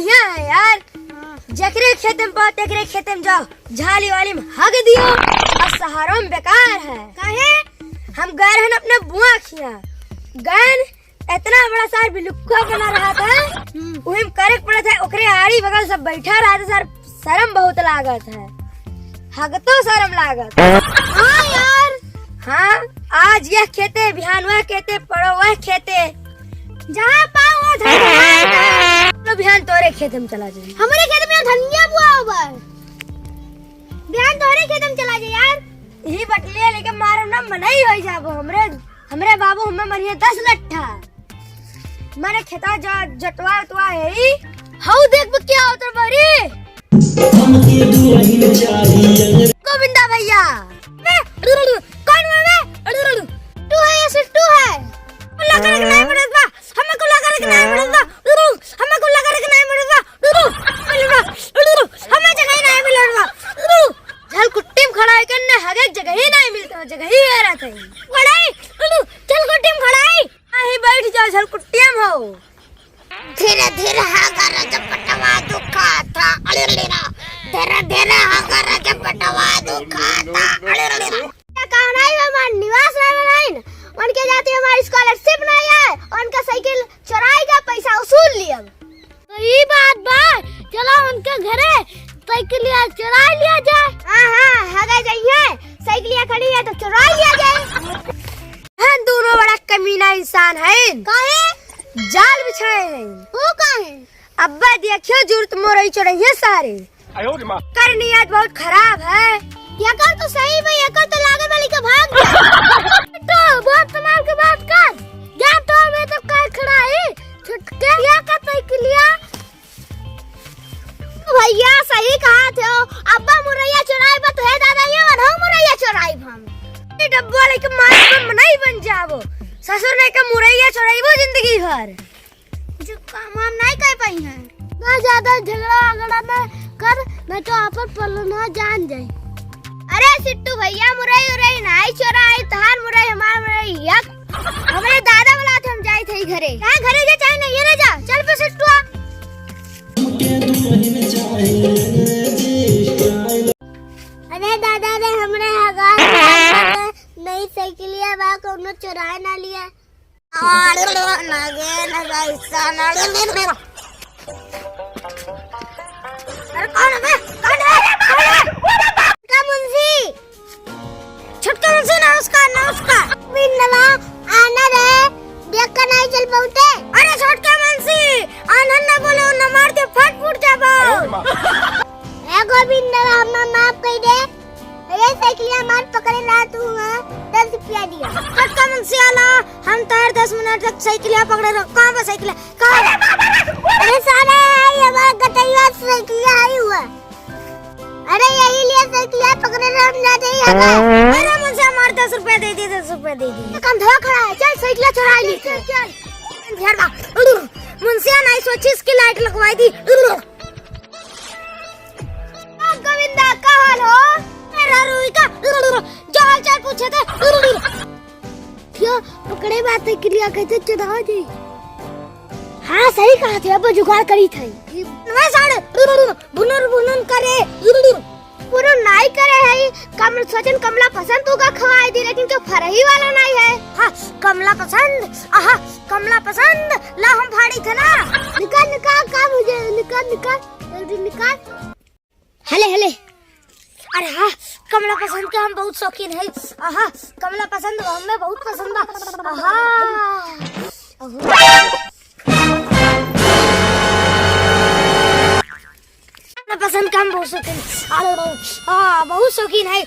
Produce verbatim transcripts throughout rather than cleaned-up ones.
यहाँ है यार, हाँ। जेकरे खेते में पाओ, तेकरे खेते में जाओ, झाली वाली में हग दियो। और शहरों में बेकार है। काहे? हम गए रहन अपने बुआ खिया, गए न, इतना बड़ा सार बिलुक्खा बना रहा था, हम्म। वही में करे के पड़त है, ओकरे आड़ी बगल सब बैठा रहा था सर, शर्म बहुत लागत है, हग तो शर्म लागत है। हाँ यार। हाँ, आज यह खेते, बिहान वह खेते, पड़ो वह खेते। जहाँ पाओ उधर। चलो बिहान तोरे खेते में चला जाए। हमरे खेते में धनिया बुआ हुआ है। बिहान तोरे खेते में चला जाए यार। यही बटलिया लेके मारब ना, मनई हो जाबो। हमरे, हमरे बाबू हमें मरिए दस लट्ठा। मारे खेता जा, जटवा उतवा है ही। हऊ देख बे क्या होत बा रे। हमके दुल्हन चाहिए। गोविंदा भैया। बे, कौन बा बे? सिट्टू है, ये सिट्टू है। कुल्ला करे के नहीं पड़त बा। हमें कुल्ला करे के नहीं पड़त बा। हमें कुल्ला करे के नहीं पड़त बा। हमें जगह ही नहीं मिलत बा। झलकुट्टी में खड़ा है, कन्ने हगे जगह ही नहीं मिलत बा, जगह ही है रहत है। खड़ा है, झलकुट्टी में खड़ा है। अहीं बैठ जाओ, झलकुट्टिया में हो। धीरे धीरे हगर जपटवा दुखाता, अरे रे रा। धीरे धीरे हगर जपटवा दुखाता, अरे रे रा। ये कहना ही हमार निवास रहना नहीं न, उनके जाते हमारी scholarship नहीं है, उनका साइकिल चुराई का पैसा वसूल लिया। सही बात बा, चला उनके घरे साइकिलिया चुरा लिया जाए। हाँ, हाँ, हगे जाइए, साइकिलिया खड़ी है तो चुरा लिया जाए। हम दोनों बड़ा कमीना इंसान हैं। काहे? जाल बिछाए हैं। वो काहे? अब्बा देखियो जरूरत मोरई चढ़इहे सारे। आयो रे माँ। करनी आज बहुत खराब है। एकर तो सही में, एकर तो लागत वाली के भाग गया। तो बहुत कमाल के बात कर। जा तो मैं तो कार खड़ा है। छुटके या का साइकिलिया। भैया सही कहा थे हो। अब्बा मुरैया चुराई बा तो हे दादा ये वन हो मुरैया चुराई हम। ये डब्बा लेके मार में नहीं बन जावो। ससुर ने का मुरैया चुराई वो जिंदगी भर। कुछ काम वाम नहीं कर पाई हैं। ना ज्यादा झगड़ा वगड़ा ना कर, नहीं तो आपन पलना जान जाई। अरे सिट्टू भैया, मुरई उरई नाई चोराई, तहार मुरई हमार मुरई एक। हमरे दादा बोला थे हम जाई थे घरे। कहाँ घरे जा चाहे नहीं, ये ना जा, चल पे सिट्टुआ। अरे दादा रे, हमरे हगार नई साइकिलिया बा, कौनो चोराए ना लिया। अरे कौन है बे? कौन है? कौन है? छोटका मुंशी। छोटका मुंशी, नमस्कार, नमस्कार। बिंदवा, आना रे, देख के नहीं चल पाउते। अरे छोटका मुंशी, आनंद ना बोलो, न मार के फट फूट जाबो। ए गोविंदवा, हमें माफ कर दे। अरे साइकिलिया हमार पकड़े ला तू, हाँ, दस रुपया दिया। छोटका मुंशिया ला, हम तार दस मिनट तक साइकिलिया पकड़े रहो। कहाँ बा साइकिलिया? कहाँ बा? अरे सारे, आई हमार गटैया साइकिलिया आई हुआ। अरे यही लिए साइकिलिया पकड़े रहो, हम जाते ही हगा। अरे मुंशिया हमार दस रुपया दे दी, दस रुपया दे दी। कंधवा खड़ा है, चल साइकिलिया चुरा ली। चल, चल। घर बा। मुंशिया नहीं सोची इसकी लाइट लगवाई दी। ओ गोविंदा, का हाल हो? मेरा रुई का, जो हाल चाल पूछे थे। क्या पकड़े बात है, क्रिया कैसे चढ़ा दे? हाँ, सही कहा थे, अब जुगाड़ करी थे। मैं साढ़े भुनुर भुनुर करे, भुनुर नाई करे है, कम सोचन कमला पसंद तू का खवाई दी, लेकिन क्यों फरही वाला नहीं है। हाँ, कमला पसंद, आहा, कमला पसंद, ला हम फाड़ी थे ना। निकाल, निकाल, का मुझे, निकाल, निकाल, जल्दी निकाल। हले, हले। अरे हाँ, कमला पसंद के हम बहुत शौकीन है। आहा, कमला पसंद हमें बहुत पसंद बा। आहा। कमला पसंद के हम बहुत शौकीन। अरे, हाँ, बहुत शौकीन है।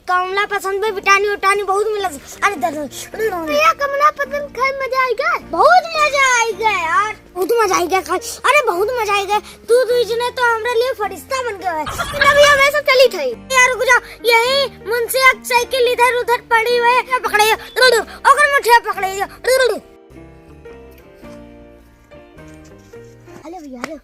कमला पसंद में विटामिन उटामिन बहुत मिलत। अरे, दर्द। भैया, कमला पसंद खाए मजा आएगा। बहुत मजा आएगा यार। बहुत मजा आएगा खाए। अरे बहुत मजा आएगा। तू दुई जने तो हमरे लिए फरिश्ता बन गए है। तभी हम ऐसा चली थे। यार रुक जा, यही मुंशिया के साइकिल इधर उधर पड़ी हुई है, पकड़े, ओकर मुठिया पकड़े। हेलो भैया, हेलो।